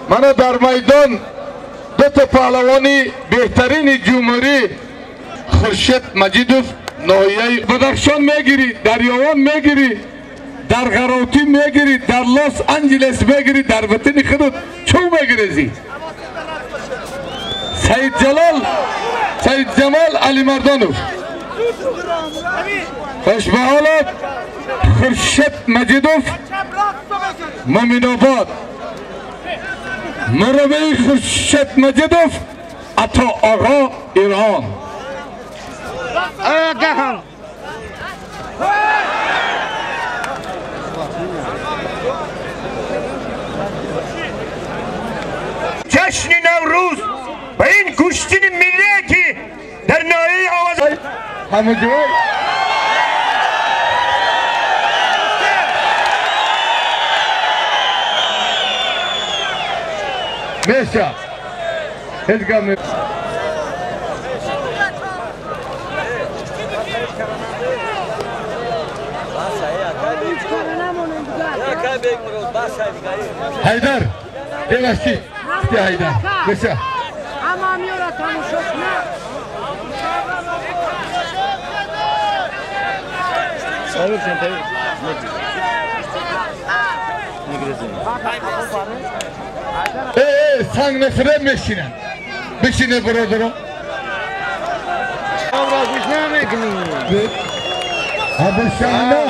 Мана дар майдон ду та паҳлавони беҳтарини ҷумҳурӣ Хуршед Маҷидов ноҳияи Бадахшон мегирӣ, дар Ёвон мегирӣ, дар Ғаротӣ мегирӣ, дар Лос Анҷелес мегирӣ, дар ватани худат чӯ мегирезӣ? Саидҷалол Саидҷамол Алимардонов. Хуш ба ҳолат Хуршед Маҷидов Муминобод. Мураббии Хуршед Маҷидов Ато Оғо Ирон. Ҷашни Наврӯз ва ин гӯштини миллие ки дар ноҳияи Овоз ҳамаҷой меша ҳеҷ гап не. Ҳайдар бевашти Ҳайдар беша санг нахӯре мешинам. Бишине бародаро. Абушана.